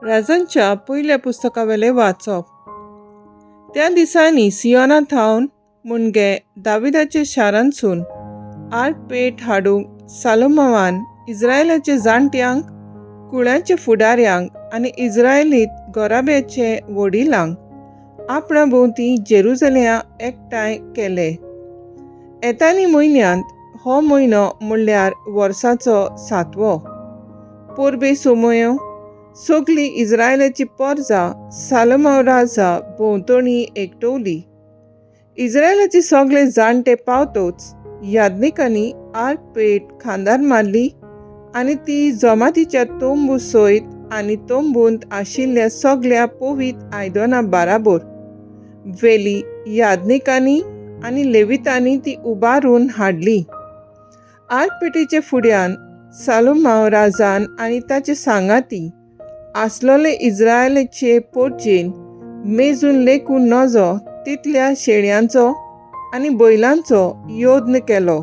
राजांच्या पयल्या पुस्तकावेलें वाचप. त्या दिसांनी सियोना थावन मुणगे दाविदाचे शारांतसून आर्क पेट हाडूंक सालोमावान इस्रायलाचे जाणट्यांक, कुळ्यांचे फुडाऱ्यांक आनी इस्रायलीत गोराब्याचे वडिलांक आपणा भोंवती जेरुजल्या एकठांय केले. येतानी म्हयन्यांत, हो म्हयनो म्हणल्यार वर्साचो सातवो, परबे सोमयो सगली इस्रायलाची परजा सालोमाव राजा भोंवतणी एकटवली. इस्रायलाचे सगळे जाणटे पावतोच याज्ञिकांनी आर्क पेट खांदार मारली आनी ती जमातीच्या तंबू सयत आनी तंबूंत आशिल्ल्या सगल्या पवीत आयदनां बाराबोर वेली. याज्ञिकांनी आनी लेवितांनी ती उबारून हाडली. आर्कपेटीचे फुड्यान सालोमाव राजान आनी ताचे सांगाती आसलोले इस्रायलाचे पोरजेन मेजून लेखून नजो तितल्या शेळयांचो आनी बैलांचो यत्न केलो.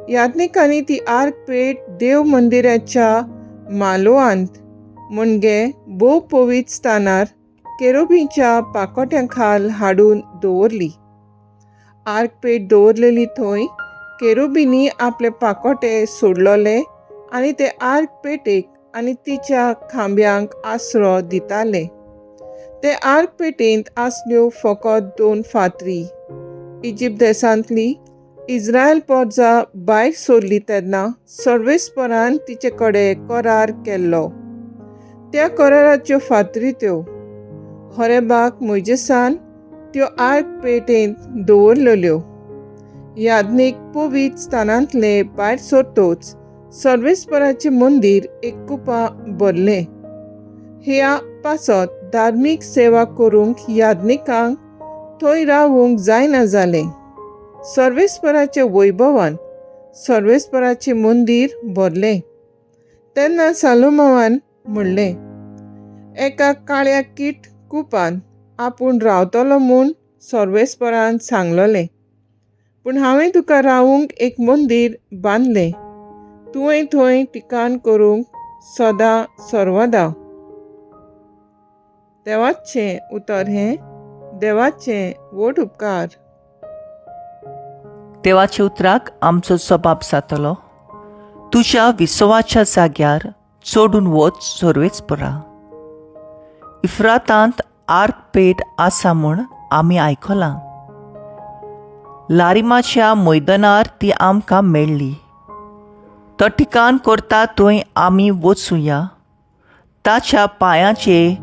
याज्ञिकांनी ती आर्क पेट देव मंदिराच्या मालोआंत म्हणजे भोव पवित्र स्थानार केरोबीच्या पाकोट्यां खाल हाडून दवरली. आर्क पेट दवरलेली थंय केरोबींनी आपले पाकोटे सोडलोले आनी ते आर्क पेटेक आनी तिच्या खांब्यांक आसरो दिताले. ते आर्क पेटेंत आसल्यो फकत दोन फातरी, इजिप्त देशांतली इस्रायल पोरजा भायर सरली तेन्ना सर्वेस्परान तिचे कडेन करार केल्लो त्या कराराच्यो फातरी त्यो. होरेबाक मोयजेसान त्यो आर्क पेटेंत दवरलेल्यो. याज्ञीक पवित्र स्थानांतले भायर सरतोच सर्वेस्पराचें मंदीर एक कुपा भरलें. ह्या पासत धार्मीक सेवा करूंक याज्ञिकांक थंय रावूंक जायना जालें. सर्वेस्पराच्या वैभवान सर्वेस्पराचें मंदीर भरलें. तेन्ना सालोमावान म्हणलें, एका काळ्या कीट कुपान आपूण रावतलो म्हूण सर्वेस्परान सांगलोलें, पूण हांवें तुका रावूंक एक मंदीर बांदलें, तुवें थंय ठिकाण करूंक सदां सर्वदा. देवाचें उतर हें. देवाचें व्हड उपकार. देवाच्या उतराक आमचो जबाब जातलो, तुज्या विसवाच्या जाग्यार चडून वच सर्वेस्परा. इफ्रातांत आर्क पेट आसा म्हूण आमी आयकलां. लारिमाच्या मैदानार ती आमकां मेळ्ळी. तो ठिकाण करता थंय आमी वचुया, ताच्या पांयाचे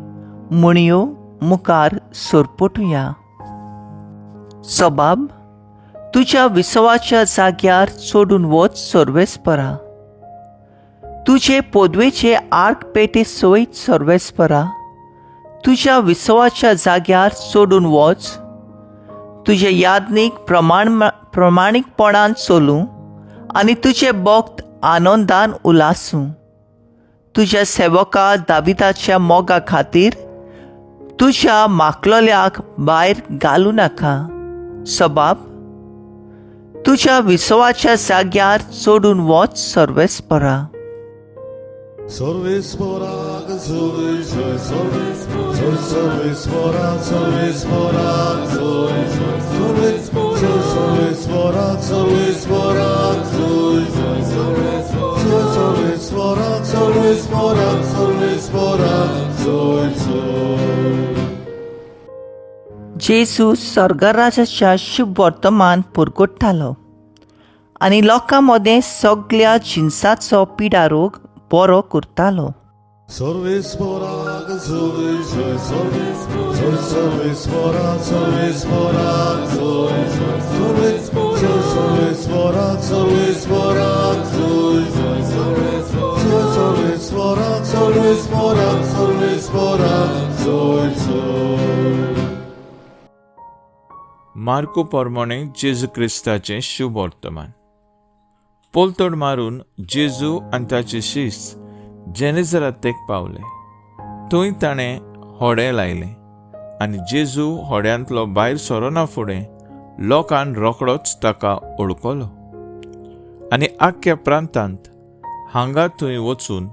मुणयो मुखार सरपटुया. सबाब, तुज्या विसवाच्या जाग्यार चडून वच सर्वेस्परा. तुजे पदवेचे आर्क पेटे सयत सर्वेस्परा, तुज्या विसवाच्या जाग्यार चडून वच. तुजे याज्ञीक प्रमाणीकपणान चलूं आनी तुजे भक्त आनंदान उलासूं. तुज्या सेवका दाविदाच्या मोगा खातीर तुज्या माकलोल्याक भायर घालूं नाका. सबाब, तुज्या विसवाच्या जाग्यार चडून वच सर्वेस्परा. सर्वेस्पराक जय जय जय सर्वेस्परा, सर्वेस्पराक जय जय जय सर्वेस्परा, सर्वेस्पराक जय जय जय सर्वेस्परा, सर्वेस्पराक, सर्वेस्पराक जय जय. जेजू स्वर्गराजाच्या शुभ वर्तमान पुरगुट्टालो आनी लोकां मदें सगल्या जिनसाचो पिडारोग बरो करतालो. सर्वेस्पराक जय जय जय सर्वेस्परा, सर्वेस्पराक जय जय जय सर्वेस्परा, सर्वेस्पराक जय जय जय सर्वेस्परा, सर्वेस्पराक, सर्वेस्पराक जय जय. मार्को प्रमाणे जेजू क्रिस्ताचें शुभ वर्तमान. पोलतड मारून जेजू आनी ताचे शिस जेनेझरातेक पावले. थंय ताणें होडें लायलें आनी जेजू होड्यांतलो भायर सरना फुडें लोकान रोखडोच ताका ओळखलो आनी आख्ख्या प्रांतांत हांगा थंय वचून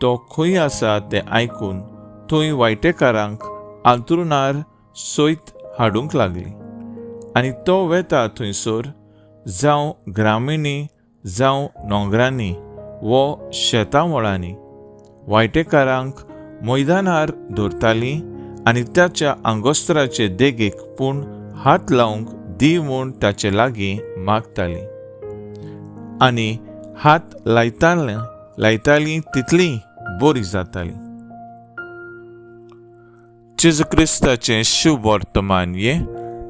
तो खंय आसा तें आयकून थंय वायटेकारांक आंतरुणार सयत हाडूंक लागली आनी तो वेता थंयसर जावं ग्रामिणी जावं नोंगरांनी वो शेतां मळांनी वायटेकारांक मैदानार दवरतालीं आनी ताच्या आंगोस्त्राचे देगेक पूण हात लावंक दी म्हूण ताचे लागीं मागतालीं आनी हात लायताले लायतालीं तितलीं बरी जातालीं. जेजू क्रिस्ताचें शुभ वर्तमान ये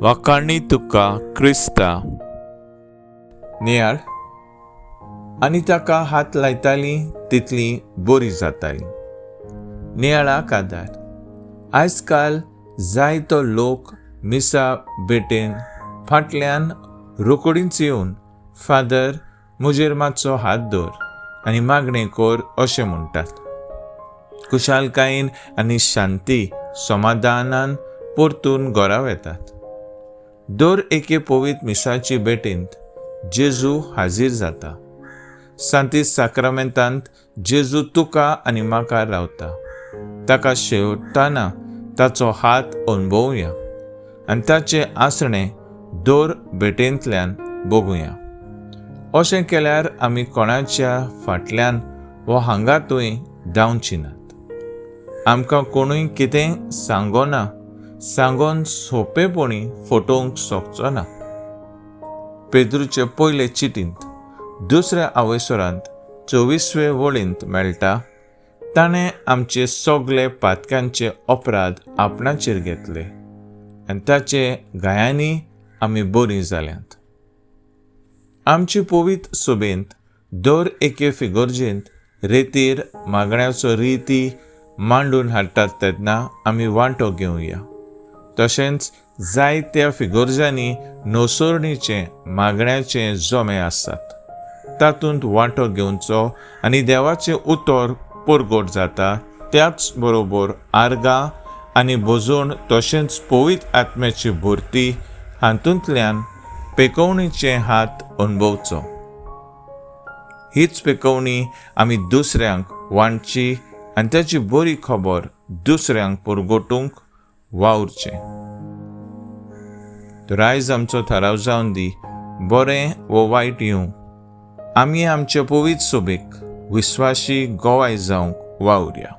वाखाणी तुका क्रिस्ता. नियाळ आनी ताका हात लायतालीं तितलीं बरी जातालीं. नियाळाक आदार. आयज काल जायतो लोक मिसा भेटेन फाटल्यान रोकडीच येवन फादर म्हजेर मातसो हात दवर आनी मागणें कर अशें म्हणटात. खुशालकायेन आनी शांती समाधानान परतून घरा वेतात. दर एके पवित्र मिसाची भेटेंत जेजू हाजीर जाता. सांती साक्रामेंतांत जेजू तुका आनी म्हाका रावता. ताका शेवटाना ताचो हात अणभवया आनी ताचें आसणें दर भेटेंतल्यान बघुया. अशें केल्यार आमी कोणाच्या फाटल्यान वो हांगा थंय धांवची नात. आमकां कोणूय कितें सांगोना सांगोन सोंपेपणी फटोवंक शकचो ना. पेद्रूचे पयले चिटींत दुसऱ्या आवयसरांत 24वे वळींत मेळटा, ताणें आमचे सगळे पातकांचे अपराध आपणाचेर घेतले आनी ताचे गायांनी आमी बरीं जाल्यांत. आमचे पवित्र सभेंत दर एके फिगोर्जेंत रेतीर मागण्याचो रिती मांडून हाडटात तेन्ना आमी वांटो घेवया. तशेंच जायत्या फिगोर्जांनी नोसरणीचे मागण्याचे जमे आसतात, तातूंत वांटो घेवचो आनी देवाचें उतर परगट जाता. त्याच बरोबर आर्गां आनी भोजण तशेंच पवित्र आत्म्याची भरती हातूंतल्यान पेकोवणीचे हात अणभवचो. हीच पेकोवणी आमी दुसऱ्यांक वांटची आनी ताची बरी खबर दुसऱ्यांक परगटूंक वावुरचें. तर आयज आमचो थाराव जावन दी, बरें वो वायट येवं, आमी आमचे पवित्र सोबेक विस्वाशी गोवाय जावंक वावुरया.